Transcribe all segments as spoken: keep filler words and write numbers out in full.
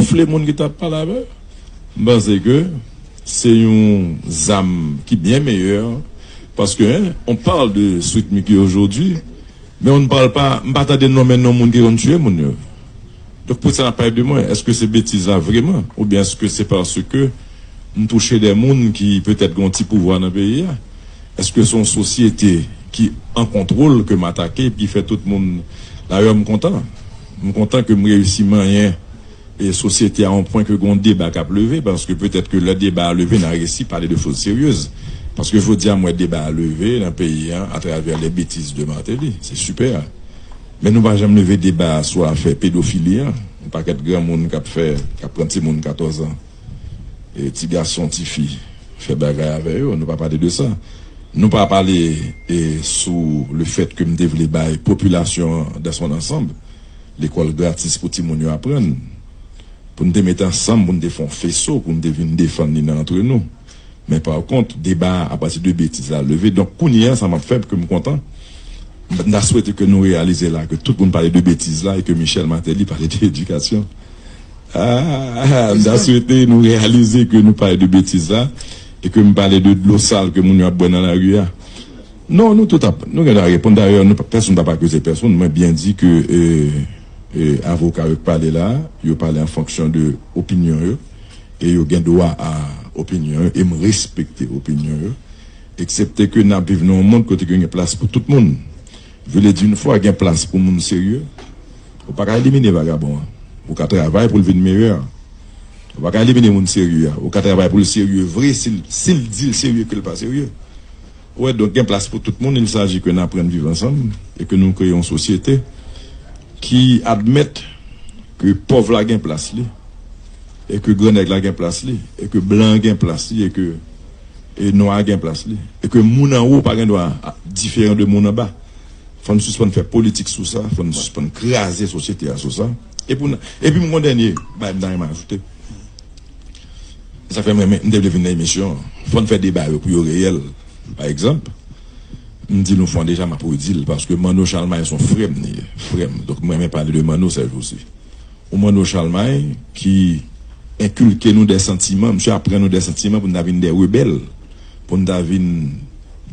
Soufle moun ki t ap pale avè l. M panse ke se yon zam ki byen meyè, paske, hein, on parle de Sweet Micky aujourd'hui, men on ne parle pas, m pa tande nonmen non moun ki konn tiye moun yo. Donk, pou sa n ap pale de mwen, èske se betiz la vreman? Oubyen èske se paske m touche de moun ki petèt gen yon ti pouvwa nan peyi a? Èske se yon sosyete ki an kontwòl ke m atake, ki fè tout moun... Dayè, m kontan. M kontan ke m reyisi manyen e sosyete a yon pwen ke gen yon deba k ap leve, paske petèt ke lè deba a leve, n a resi pale de choz seryez. Paske jodi a, m wè deba a leve nan peyi a atravè les bêtises de Martelly. Se sipè. Men nou pa janm leve deba a sou afè pedofili a. Yon pakèt granmoun k ap fè, k ap pran timoun katòz an, e ti gason, ti fi, fè bagay avè yo. Nou pa pale de sa. Nou pa pale, e, sou le fèt ke m te vle bay popilasyon an dans son ensemble lekòl gratis pou timoun yo aprann, pou n te met ansanm, pou n te fè yon feso, pou n te vin defann li nan antre nou. Men pa kont, deba a, apati de betiz la leve. Donk, kounye a, sa m ap fè, ke m kontan, m ta swete ke nou reyalize la, ke tout moun pale de betiz la, e ke Michel Martelly pale de edikasyon. Ah, m ta swete nou reyalize ke nou pale de betiz la, e ke m pale de dlo sal ke moun yo ap bwè nan lari a. Non, nou tout ap, nou gen dwa reponn. Dayè, nou, pèsonn pa pa akize pèsonn. Mwen byen di ke, e, e, avoka yo k pale la, yo pale an fonksyon de opinyon yo, e yo gen dwa a opinyon yo, e m respekte opinyon yo, eksepte ke n ap viv nan yon mond kote ke gen plas pou tout moun. Vle di, yon fwa gen plas pou moun serye, ou pa ka elimine vagabon an. Ou ka travay pou l vin meyè. Ou pa ka elimine moun serye a. Ou ka travay pou l serye vre si l, si l di l serye ke l pa serye. Ou wè, donk, gen plas pou tout moun. Il s'agit ke n aprann viv ansanm e ke nou kreye yon sosyete ki admèt ke pòv la gen plas li, e ke grannèg la gen plas li, e ke blan an gen plas li, e ke, e nwa a gen plas li, e ke moun anwo pa gen dwa diferan de moun anba. Fò n sispann fè politik sou sa, fò n sispann kraze sosyete a sou sa. E pou n, epi m gon dènye bagay m ta renmen ajoute. Sa fè mwen, m te vle vin nan emisyon an. Fò n fè deba yo pou yo reyèl. Pa egzanp, m di nou fwa deja, m ap redi l, paske Manno Chalmay se yon frè m li ye, frè m. Donk, mwen renmen pale de Manno sèjousi. Yon Manno Chalmay ki enkilke nou de santiman, misye aprann nou de santiman pou n ta vin de rebèl, pou n ta vin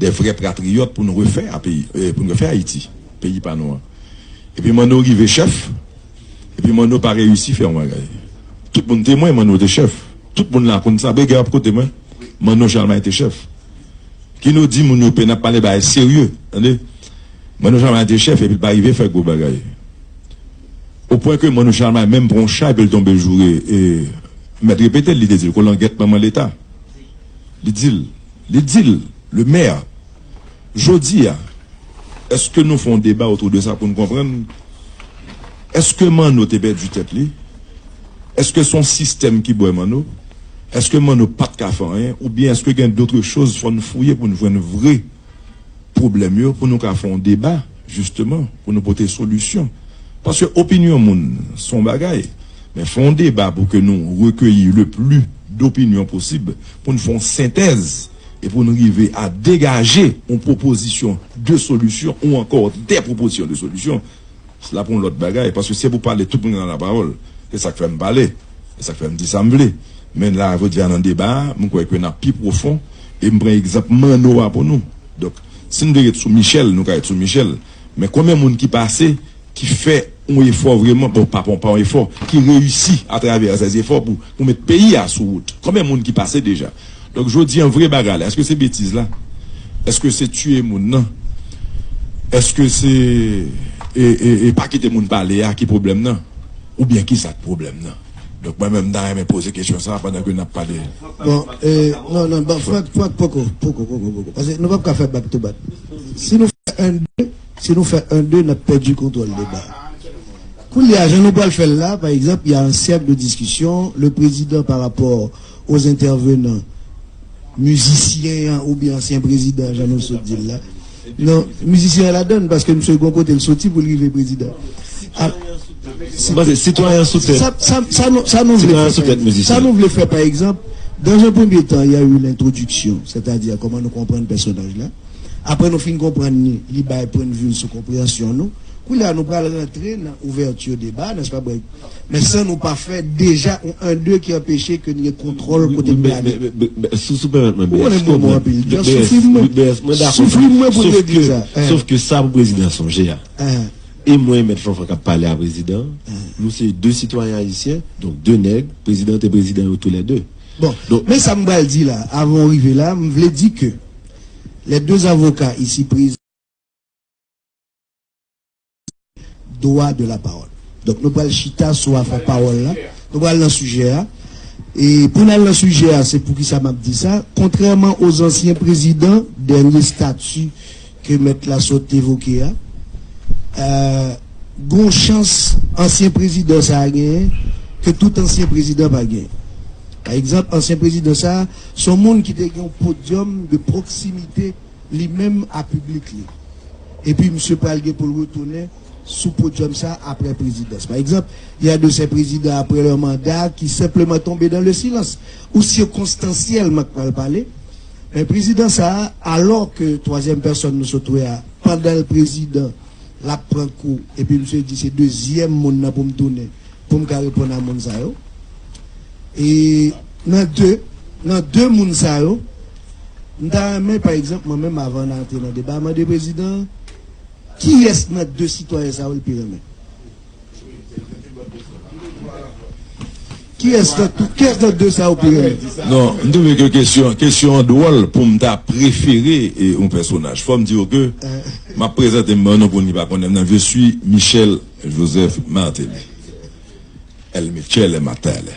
de vrè patriyòt, pou n refè a peyi, eh, pou n refè Ayiti, peyi pa nou an. Epi Manno rive chèf, epi Manno pa reyisi fè yon bagay. Tout moun temwen, Manno te chèf. Tout moun la konn sa. Brega ap kote mwen. Manno Chalmay te chèf. Ki nou di moun yo pè n ap pale bagay serye, tande? Manno Chalmay te chèf epi l pa rive fè gwo bagay. O pwen ke Manno Chalmay menm pran yon cha epi l tonbe joure, e, mèt repete l, li te di l, kolangèt manman Leta. Li di l, li di l, le maire. Jodi a, èske nou fè yon deba otou de sa pou n konprann? Èske Manno te pèdi tèt li? Èske se yon sistèm ki bwè Manno? Èske Manno pa t ka fè anyen? Oubyen èske gen dòt choz fò n fouye pou n jwenn vre pwoblèm yo, pou nou ka fè yon deba, jisteman, pou nou pote solisyon? Paske opinyon moun, se yon bagay. Men fè yon deba pou ke nou rekeyi le pli dopinyon posib, pou n fè yon sentèz e pou n rive a degaje yon pwopozisyon de solisyon ou ankò de pwopozisyon de solisyon. Se la pou yon lòt bagay, paske se pou pale tout moun gen lapawòl. Se sa k fè m pale. Se sa k fè m di sa m vle. Men la, jodi a nan deba a, m kwè ke n ap pi pwofon, e m pran egzanp Manno a pou nou. Donk, si n te ret sou Michel, nou ka ret sou Michel. Men konbyen moun ki pase ki fè yon efò vrèman, bon, pa, pa, pa yon efò, ki reyisi atravè sèz efò pou, pou met peyi a sou wout? Konbyen moun ki pase deja? Donk, jodi an, vre bagay la, èske se betiz la? Èske se tiye moun nan? Èske se, e, e, e pa kite moun pale a ki pwoblèm nan? Oubyen ki sa k pwoblèm nan? Donk, mwen menm, m ta renmen poze kesyon sa a pandan ke n ap pale. Bon, e, non, non, bon, Frank, Frank, poko, poko, poko, poko. Paske nou p ap ka fè back to back. Si nou fè un deux, si nou fè un deux, n ap pèdi kontwòl deba a. Kounye a, jan nou pral fè l la, pa egzanp, il y a un cercle de discussion, le président par rapport aux intervenants, mizisyen an oubyen ansyen prezidan, jan nou sot di l la. Non, mizisyen an ladann, paske misye gon kote l soti pou l rive prezidan. A, si, m panse sitwayen sou tèt. Sa, sa, sa nou, sa nou vle fè, sa nou vle fè, pa egzanp, dans un premier temps, il y a eu l'introduction, c'est-à-dire kòman nou konprann pèsonaj la. Apre nou fin konprann li, li bay pwennvi l sou konpreyansyon nou. Koulye a nou pral rantre nan ouvèti deba, nèspa, Brèg? Men san nou pa fè deja yon en deux ki anpeche ke n gen kontwòl kote n prale. Wi, men, men, men, men, si, si w pèmèt mwen, Ou konnen m renmen w anpil. Just soufri m, mwen. Soufri m, mwen, pou m te di sa. Sof ke sa pou prezidan sonje a. E mwen e Mèt Fanfan k ap pale a prezidan, nou se de sitwayen ayisyen, donk de nèg, prezidan te prezidan yo toulède. Bon, men sa m pral di la, avan w rive la, m vle di ke les deux avocats ici présents, droit de la parole. Donk, nou pral chita sou afè pawòl la. Nou pral nan sijè a. E pou n al nan sijè a, se poukisa m ap di sa. Kontrèman aux anciens présidents, dènye stati ke mèt la sot evoke a, euh, gon chans ansyen prezidan sa a genyen ke tout ansyen prezidan pa genyen. Pa egzanp, ansyen prezidan sa a, se yon moun ki te gen yon podyòm de pwoksimite li menm a piblik li. Epi misye pral gen pou l retounen sou podyòm sa a apre prezidans. Pa egzanp, il y a de ces présidents après leur mandat qui simplement tombent dans le silence ou circonstanciellement k pral pale. Men prezidan sa a, alò ke twazyèm pèsòn nou sot wè a, pandan l prezidan, l ap pran kou, epi misye di se dezyèm moun nan pou m tounen, pou m ka reponn a moun sa yo. E nan de, nan de moun sa yo, m ta renmen, pa egzanp, mwen menm, avan n antre nan deba, mande prezidan an, kiyès nan de sitwayen sa yo l pi renmen? Kiyès nan tou, kiyès nan de sa yo pi renmen? Non, m twouve ke kesyon, kesyon an dwòl pou m ta prefere, e, yon pèsonaj. Fò m di w ke m ap prezante m, non, pou moun ki pa konnen m nan, je suis Michel Joseph Martelly. El Michele Martelly.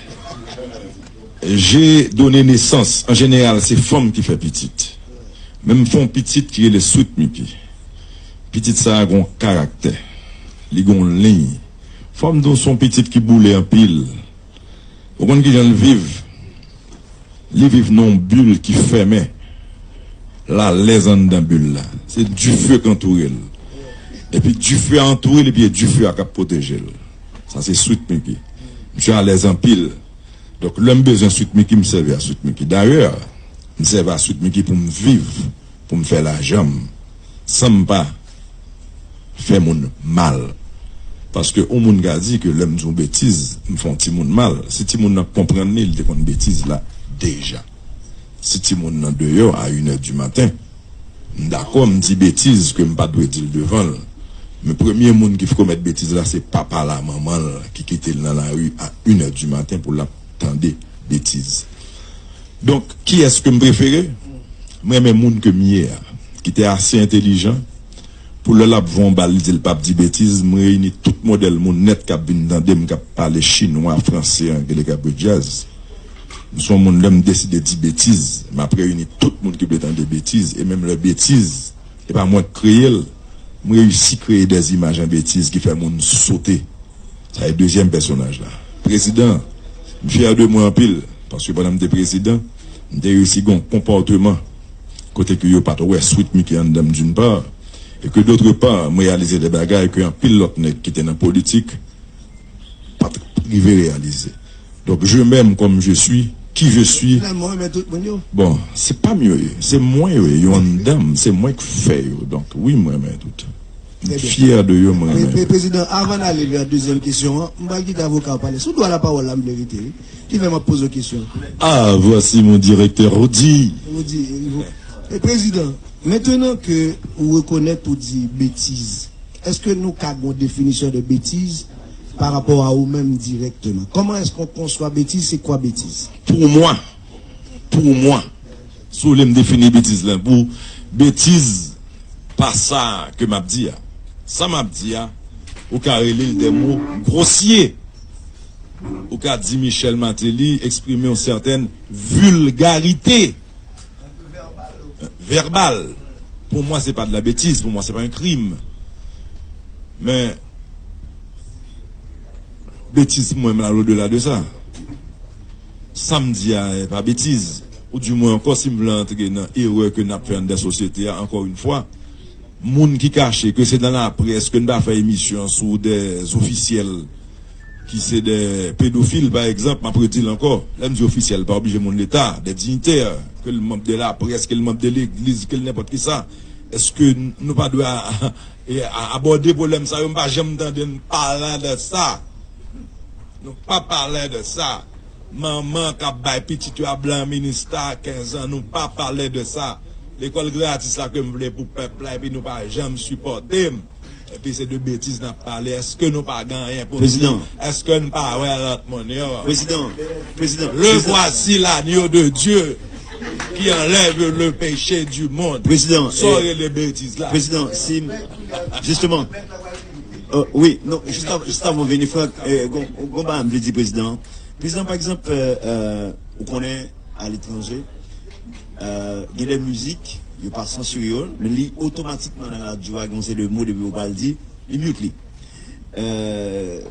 J'ai donné naissance. An jeneral, se fanm ki fè pitit. Men m fè yon pitit ki rele Sweet Micky. Pitit sa a gon karaktè. Li gon liy. Fò m di w, se yon pitit ki boule anpil. Ou konn kijan l viv? Li viv nan yon bil ki fèmen. L alèz anndan bil la. Se dife k antoure l. Epi dife a antoure l, epi e dife a k ap pwoteje l. Sa se Sweet Micky. Misye alèz anpil. Donk, lè m bezwen Sweet Micky, m sèvi a Sweet Micky. Dayè, m sèvi a Sweet Micky pou m viv, pou m fè lajan m, san m pa fè moun mal. Paske yon moun ka di ke lè m di yon betiz, m fè yon timoun mal. Si timoun nan konprann li, li te konn betiz la deja. Si timoun nan deyò a inè di maten, m dakò, m di betiz ke m pa dwe di l devan l. Men premye moun ki komèt betiz la, se papa l a manman l ki kite l nan lari a inè di maten pou l ap tande betiz. Donk, kiyès ke m prefere? M renmen moun ke m ye a, ki te ase entelijan pou lè l ap voye yon bal, li di l p ap di betiz. M reyini tout modèl moun nèt k ap vin tande m, k ap pale chinwa, franse, angle, k ap jwe djaz. M se yon moun, lè m deside di betiz, m ap reyini tout moun ki vle tande betiz, e menm lè betiz, e pa mwen k kreye l, m reyisi kreye dèzimaj an betiz ki fè moun sote. Sa e dezyèm pèsonaj la. Prezidan, m fyè de mwen anpil, paske pandan m te prezidan, m te reyisi gen yon konpòteman kote ke yo pa t wè Sweet Micky anndan m, d'une part, e ke, d'autre part, m reyalize de bagay ke anpil lòt nèg ki te nan politik pa t rive reyalize. Donk, je m'aime comme je suis, qui je suis. Finalman, w renmen tout moun yo? Bon, se pa m yo ye, se mwen yo ye, yo anndan m, se mwen k fè yo. Donk, wi, m renmen tout. M fyè de yo, m renmen yo. Prezidan, avan n ale vè dezyèm kesyon an, m pral kite avoka a pale. Sou dwa lapawòl la, m vle rete, wi. Ki fè m ap poze w kesyon. Ah, voici mon directeur Rudy. Rudy, e, prezidan, mentenan ke ou rekonèt ou di betiz, èske nou ka gen yon definisyon de betiz pa rapò a ou menm dirèkteman? Comment est-ce qu'on conçoit bêtise? C'est quoi bêtise? Pour moi, pour moi, si w vle m defini betiz la, pou betiz, pa sa ke m ap di a. Sa m ap di a, ou ka rele l des mots grossiers. Ou ka di Michel Martelly eksprime yon sètèn vilgarite vèbal. Pour moi, c'est pas de la bêtise, pour moi, c'est pas un crime. Men, betiz pou mwen, m al odela de sa. Sa m di a, e pa betiz. Ou di mwen ankò, si m vle antre nan erè ke n ap fè anndan sosyete a, ankò yon fwa, moun ki kache, ke se nan laprès, ke n pa fè emisyon sou dè ofisyèl ki se dè pedofil, pa egzanp, m ap redi l ankò. Lè m di ofisyèl, pa oblije moun Leta, dè diyitè, ke l manm de laprès, ke l manm de legliz, ke l nenpòt ki sa. Èske n- nou pa dwe a- e- a- abòde pwoblèm sa yo? M pa janm tande n pale de sa. Nou pa pale de sa. Manman k ap bay pitit yo a blan minista kenz an, nou pa pale de sa. Lekòl gratis la ke m vle pou pèp la, epi nou pa janm sipòte m. Epi se de betiz n ap pale. Èske nou pa gen anyen pou n di? Prezidan. Èske n pa wè lòt moun yo? Prezidan, prezidan, Le prezidan. Voici l'agneau de Dieu qui enlève le péché du monde. Prezidan, Sa w eh, rele betiz la? Prezidan, si, justement, euh, wi, non, jis av- jis avan w vini, Frank, eh, gon gon bagay m vle di prezidan. Prezidan, pa egzanp, euh, euh, ou konnen, aletranje, euh, gen de mizik, yo pa sansire yo, men li otomatikman nan radyo a, gen yon seri de mo depi yo pral di, li mute li. Euh,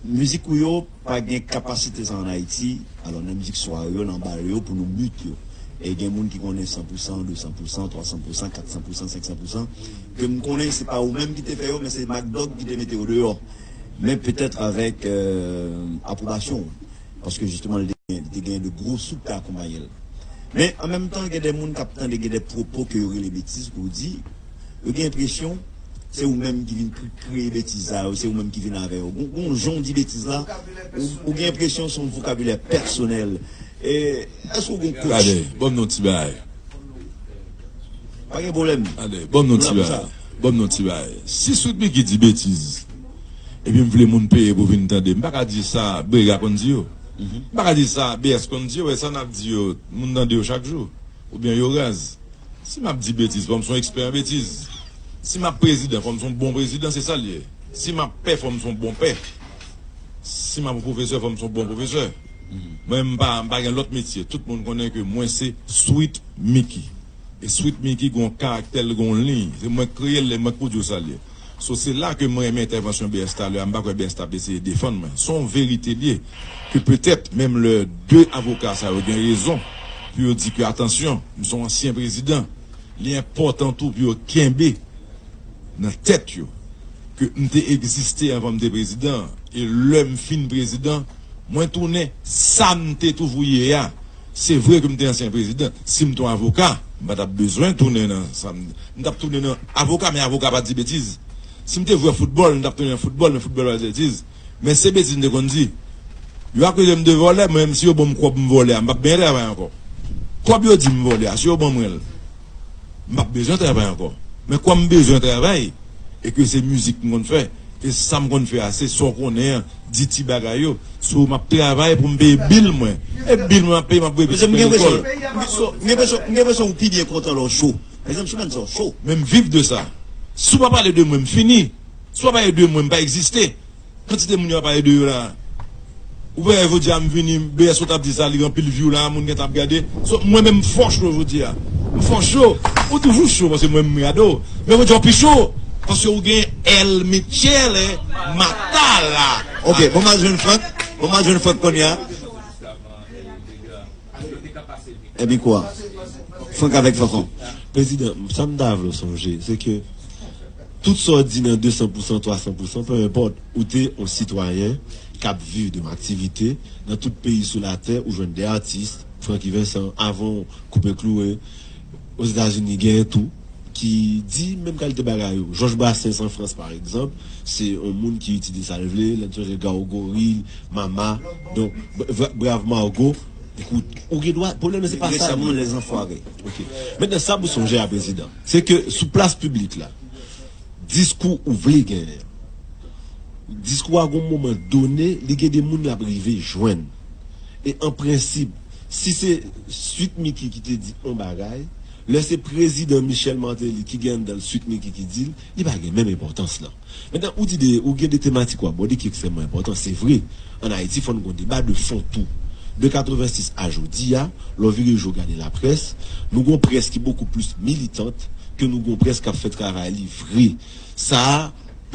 mizik ou yo pa gen kapasite sa an Ayiti, alò nan mizik sware yo, nan bal yo, pou nou mute yo. E gen moun ki konnen san pou san, de san pou san, twa san pou san, kat san pou san, senk san pou san, ke m konnen se pa ou menm ki te fè yo, men se Mack Dogg ki te mete yo deyò. Men petèt avèk, euh, apwobasyon w. Paske jisteman, li te gen, li te gen de gwo souk k akonpaye l. Men, an menm tan, gen de moun k ap tande, gen de pwopo ke yo rele betiz pou di, yo gen enpresyon se ou menm ki vin kre- kreye betiz sa yo, se ou menm ki vin avè yo. Gon gon jan w di betiz la, ou, ou gen enpresyon se yon vokabilè pèsonèl. E, èske w gen coach? Gade, ban m non ti bagay. Pa gen pwoblèm. Gade, ban m non ti bagay. Ban m non ti bagay. Si Sweet Micky di betiz, epi m vle moun peye pou vin tande, m pa ka di sa Brega konn di yo. M pa ka di sa B S konn di yo, e sa n ap di yo, moun tande yo chak jou. Oubyen yo raz. Si m ap di betiz, fò m se yon ekspè an betiz. Si m ap prezidan, fò m se yon bon prezidan, se sa l ye. Si m ap pè, fò m se yon bon pè. Si m ap yon pwofesè, fò m se yon bon pwofesè. Mwen, m pa, m pa gen lòt metye. Tout moun konnen ke mwen se Sweet Micky. E Sweet Micky gon karaktè l, gon liy. Se mwen k kreye l, e mwen k pou di w sa l ye. So, se la ke mwen renmen entèvansyon B S talè a. M pa kwè B S t ap eseye defann mwen. Se yon verite l ye. Ke petèt, menm lè de avoka sa yo gen rezon pou yo di ke, atansyon, m se yon ansyen prezidan, li enpòtan tou pou yo kenbe nan tèt yo ke m te egziste anvan m te prezidan, e lè m fin prezidan, mwen tounen sa m te toujou ye a. Se vre ke m te ansyen prezidan. Si m te yon avoka, m pa t ap bezwen tounen nan sa m, m t ap tounen nan avoka, men avoka pa di betiz. Si m te vrè foutbòl, m t ap tounen nan foutbòl, men foutbòl pa di betiz. Men se betiz m te konn di. Yo akize m de vòlè, mwen menm si yo ban m kòb m vòlè a, m p ap bezwen travay ankò. Kòb yo di m vòlè a, si yo ban mwen l, m p ap bezwen travay ankò. Men kòm m bezwen travay, e ke se mizik m konn fè, e sa m konn fè a, se sa w konnen an, di ti bagay yo. So, m ap travay pou m peye bil mwen. E bil mwen ap peye, m ap peye pitit mwen lekòl. M gen enpresyon, m gen enpresyon, m gen enpresyon ou pi byen kontan lè w cho. Pa egzanp, sou band sa w cho. Men m viv de sa. Si w pa pale de mwen, m fini. Si w pa pale de mwen, m pa egziste. Kantite moun yo ap pale de yo la. Ou pa wè jodi a m vini, B S ou t ap di sa, li gen anpil view la, moun gentan ap gade. So, mwen menm m fò cho jodi a. M fò cho. Ou toujou cho, paske mwen m gade w. Men jodi a w pi cho. Paske ou gen El Michele Matala. Ok, bon, m al jwenn Frank. Bon, m al jwenn Frank kounye a. Ebyen kwa? Frank avèk Fanfan. Prezidan, sa m ta vle w sonje, se ke tout sa w di nan de san pou san, twa san pou san, peu importe, ou te yon sitwayen k ap viv de yon aktivite, nan tout peyi sou latè, ou jwenn de atis, Francky Vincent, avan w koupe klouwe, Ozetazini, genyen tou, ki di menm kalite bagay yo. Georges Brassens an Frans, pa egzanp, se yon moun ki itilize sa l vle, lè n sonje Gawo Goril, Mama, donk, Bra- Brave Margot, ou gen dwa, pwoblèm nan se pa sa. Resaman, Les Enfoirés. Ok. Mentnan, sa pou sonje a, prezidan, se ke sou plas piblik la, diskou ou vle genyen, diskou a gon moman done, li gen de moun l ap rive jwenn. E an prensip, si se Sweet Micky ki te di yon bagay, lè se prezidan Michel Martelly ki gen anndan l Sweet Micky ki di l, li pa gen menm enpòtans lan. Mentnan, ou di de, ou gen de tematik w abòde ki ekstrèmman enpòtan, se vre. Ann Ayiti, fò n gon deba de fon tou. De katrevensis a jodi a, lè w vire je w gade laprès, nou gon près ki bokou plis militant ke nou gon près k ap fè travay li vre. Sa a,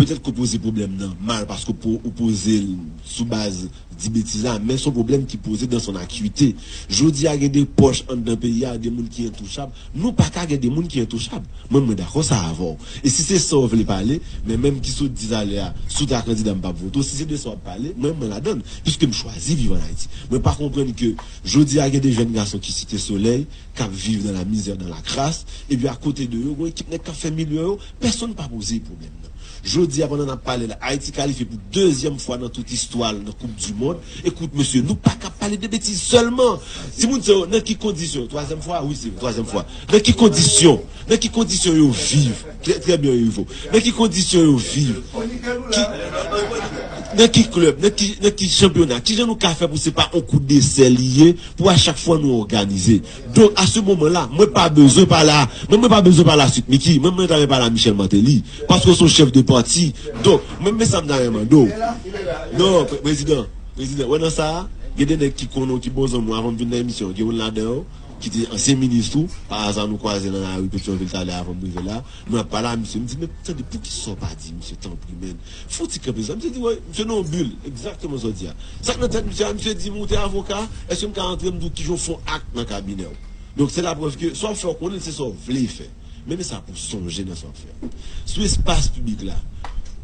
Petèt ke w poze pwoblèm nan mal paske w po- ou poze l sou baz di betiz la, men se yon pwoblèm ki poze dans son acuité. Jodi a, gen de pòch anndan peyi a, de moun ki entouchab. Nou pa ka gen de moun ki entouchab. Mwen, mwen dakò sa avè w. E si se sa w vle pale, men menm ki sot di talè a, si w ta kandida, m p ap vote w. Si se de sa w ap pale, mwen, mwen ladann, piske m chwazi viv ann Ayiti. Mwen pa konprann ke jodi a, gen de jèn gason ki Site Solèy, k ap viv dans la misère, dans la crasse, epi akote de yo, gen ekip nèg k ap fè milyon yo, pèsonn pa poze pwoblèm nan. Jodi a, pandan n ap pale la, Ayiti kalifye pou dezyèm fwa nan tout istwa l nan Koup di Mond. Ekout, mesye, nou pa ka pale de betiz sèlman. Timoun sa yo, nan ki kondisyon? Twazyèm fwa? Wi, se vre, twazyèm fwa. Nan ki kondisyon? Nan ki kondisyon yo viv? Trè, trè byen, Ivo. Nan ki kondisyon yo viv? Ki, nan ki klèb? Nan ki, nan ki chanpyona? Kijan nou ka fè pou se pa on kou desè li ye, pou a chak fwa nou òganize? Donk, a se moman la, mwen pa bezwen pale a, mwen, mwen pa bezwen pale a Sweet Micky, mwen, mwen ta renmen pale a Michel Martelly, paske w se yon chèf de pati. Donk, mwen, men sa m ta renmen mande w. Non, pre- prezidan, prezidan, wè nan sa a, gen de nèg ki konnen w, ki bon zanmi w, avan m vin nan emisyon, gen youn ladan yo, ki te ansyen minis tou, pa aza nou kwaze nan lari Petyonvil talè avan m rive la, nou ap pale a misye, m di, men tande, poukisa w pa di misye, tanpri, men, fè yon ti kanpe sa. Misye di, wè, misye nan yon bil, egzakteman sa w di a. Sa k nan tèt misye a, misye di m, ou te avoka, èske m ka antre m di w kijan w fè yon ak nan kabinè w? Donk, se laprèv ke sa w ap fè, w konnen l se sa w vle fè. Men, men sa pou w sonje nan sa w ap fè a. Sou espas piblik la,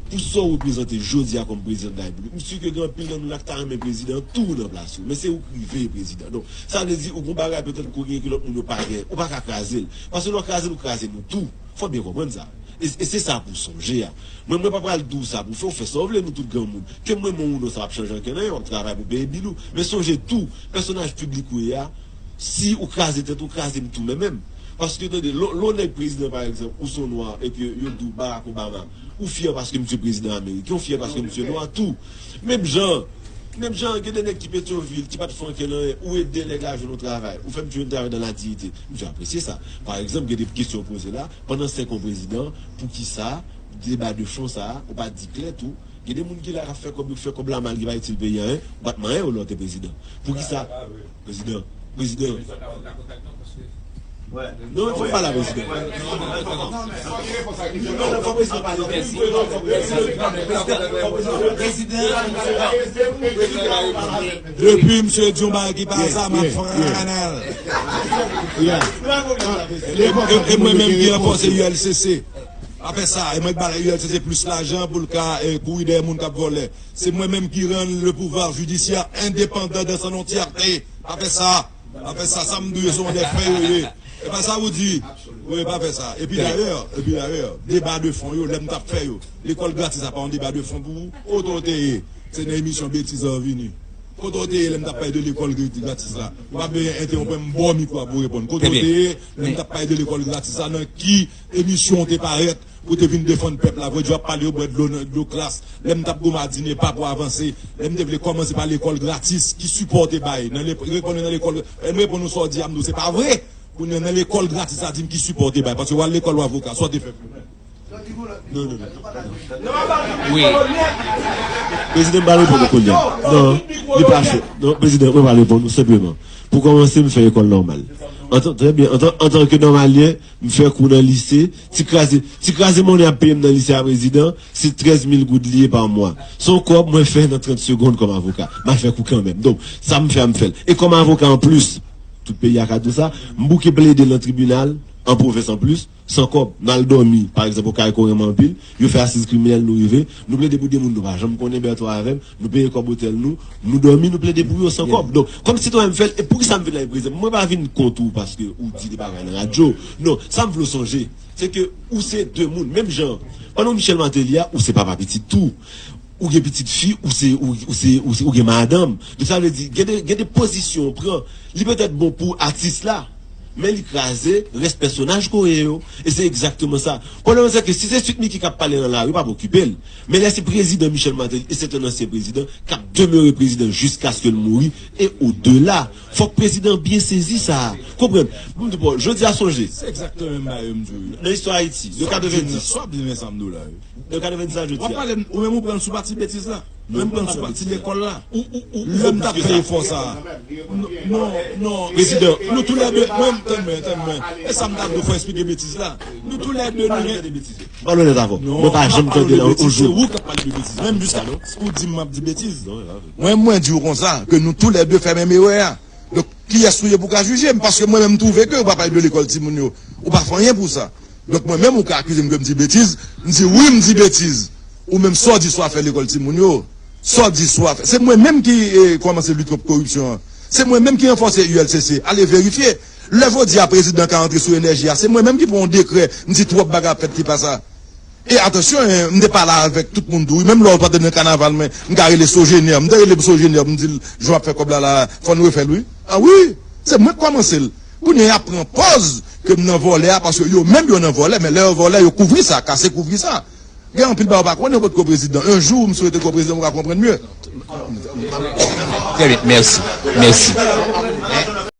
pou sa w reprezante jodi a kòm prezidan de la repiblik, m si ke gen anpil nan nou la ki ta renmen prezidan an tou nan plas ou. Men se ou k rive prezidan. Donk, sa vle di, ou gon bagay petèt ke w gen ke lòt moun yo pa gen. Ou pa ka kraze l. Paske lè w kraze l, ou kraze nou tou. Fò w byen konprann sa. E, e se sa pou w sonje a. Mwen, mwen pa pral di w sa pou w fè, ou fè sa w vle, nou tout granmoun. Ke m renmen w ou non, sa p ap chanje ankenn anyen, w ap travay pou peye bil ou. Men sonje tou, pèsonaj piblik ou ye a, si ou kraze tèt ou, kraze m tou men menm. Paske, tande, lè w nèg prezidan, pa egzanp, ou se yon nwa, epi yo di w Barack Obama, ou fyè paske misye prezidan ameriken, ou fyè paske misye nwa tou. Menm jan, menm jan, gen de nèg ki Petyonvil, ki pa t fè ankenn anyen, ou ede nèg la jwenn yon travay, ou fè misye jwenn travay dans la dignité. Misye apresye sa. Pa egzanp, gen de kesyon w poze la, pandan senk an prezidan, poukisa deba de fon sa a, ou pa di klè tou, gen de moun ki la k ap fè kòb, yo k fè kòb la mal, ki pa itil peyi a anyen, ou pa t manyen yo lè w te prezidan. Poukisa? Prezidan, prezidan. Non, fò m pale a prezidan. Non, non, fò prezidan pale. Depi misye di yon bagay ki pa sa, m ap frannen l. E, e, e mwen menm ki ranfòse U L C C. Pa fè sa. E mwen ki ba U L C C plis lajan pou l ka, e, kouri dèyè moun k ap vòlè. Se mwen menm ki rann le pouvoir judiciaire indépendant dans son entièreté. Pa fè sa. Pa fè sa. Sa m di w yo se yon de fè yo ye. E pa sa ou di. Wi, pa fè sa. Epi dayè, epi dayè, deba de fon yo, lè m t ap fè yo, lekòl gratis la pa yon deba de fon pou ou? Kote w te ye? Se nan emisyon betiz an vini. Kote w te ye lè m t ap pale de lekòl gratis la? Ou pa bezwen entewonp mwen, m ba w mikwo a pou w reponn. Kote w te ye lè m t ap pale de lekòl gratis la? Nan ki emisyon w te parèt pou w te vin defann pèp la? Vre, w ap pale yo bwè dlo nan dlo klas. Lè m t ap gwo madine pa pou avanse, lè m te vle kòmanse pa lekòl gratis, ki sipò w te bay? Nan le, reponn nan lekòl, m reponn ou sa w di a, m di w se pa vre. Kounye a nan lekòl gratis la, di m ki sipò w te bay, paske w al lekòl w avoka, sa w te fè? Non, non, non. Wi. Prezidan, m pa reponn ou kounye a. Non, li pa fè. Non, prezidan, mwen pa reponn ou senpleman. Pou kòmanse, m fè lekòl nòmal. Antan, trè byen, antan, antanke nòmalyen, m fè kou nan lise. Ti kraze, ti kraze monnen y ap peye m nan lise a, prezidan, se trèz mil goud li ye pa mwa. Se yon kòb mwen fè nan trant segonn kòm avoka. M al fè kou kanmenm. Donk, sa m fè a, m fè l. E kòm avoka anplis, tout peyi a ka di w sa, m bouke plede nan tribinal, an pwovens anplis, san kòb. N al dòmi, pa egzanp, o kay Korenman anpil, yo fè asiz kriminèl, nou rive, nou plede pou de moun nou pa janm konnen, Bertho avè m, nou peye kòb otèl nou, nou dòmi, nou plede pou yo san kòb. Donk, kòm sitwayen m fè l, e poukisa m vin la, prezidan? Mwen pa vin kont ou paske ou di de bagay nan radyo. Non, sa m vle w sonje, se ke ou se de moun, menm jan, pandan w Michel Martelly a, ou se papa pitit tou. Ou gen pitit fi, ou se, ou, ou se, ou se, ou gen madanm. Donk, sa vle di, gen de, gen de pozisyon w pran. Li petèt bon pou atis la, men li kraze rès pèsonaj ke w ye yo. E se egzakteman sa. Pwoblèm nan, se ke si se Sweet Micky k ap pale nan lari, pa p okipe l. Men lè se prezidan Michel Martelly, e se te yon ansyen prezidan, k ap demere prezidan jiskaske l mouri, e odela. Fòk prezidan byen sezi sa. Konprann? Bon, jodi a, sonje. Se egzakteman menm bagay yo m di w yo. Nan istwa Ayiti, de katrevenndis. Sa w ap di m, sa m di w la, wi. De katrevenndis a jodi a. W ap pale m, ou menm ou pran l sou pati betiz la. Menm panse pati lekòl la. Lè m t ap fè efò sa a. Non, non, non. Prezidan, nou toulède, mwen, tann mwen, tann mwen. E sa m t ap di w, fò eksplike betiz la. Nou toulède, nou gen. Pale onèt avè w. Mwen pa janm tande la yon jou. Se ou k ap pale de betiz. Menm jiska, ou di m m ap di betiz. Mwen, mwen di w konsa, ke nou toulède fè menm erè a. Donk, kiyès ou ye pou ka jije m? Paske mwen menm, m twouve ke ou pa pale de lekòl timoun yo. Ou pa fè anyen pou sa. Donk, mwen menm, ou ka akize m ke m di betiz. M di wi, m di betiz. Ou menm, sa w di sou afè lekòl timoun yo? Sa w di sou afè? Se mwen menm ki, eh, kòmanse lit kont koripsyon an. Se mwen menm ki ranfòse U L C C. Ale verifye. Lè jodi a, prezidan ka antre sou enèji a. Se mwen menm ki pran yon dekrè. M di twòp bagay ap fèt ki pa sa. E atansyon, en, m te pale avèk tout moun tou, wi. Menm lè w pa te nan kanaval, men m ka rele Sogener. M te rele Sogener, m di l, jan w ap fè kòb la, la, fò n refè l, wi. A wi, se mwen k kòmanse l. Kounye a, y ap pran pòz ke m nan vòlè a, paske yo menm yo nan vòlè, men lè yo vòlè, yo kouvri sa, kase kouvri sa. Gen anpil bagay w pa konnen, w potko prezidan. Yon jou, m swete ke w prezidan, w ka konprann mye. Très bien, merci. Merci.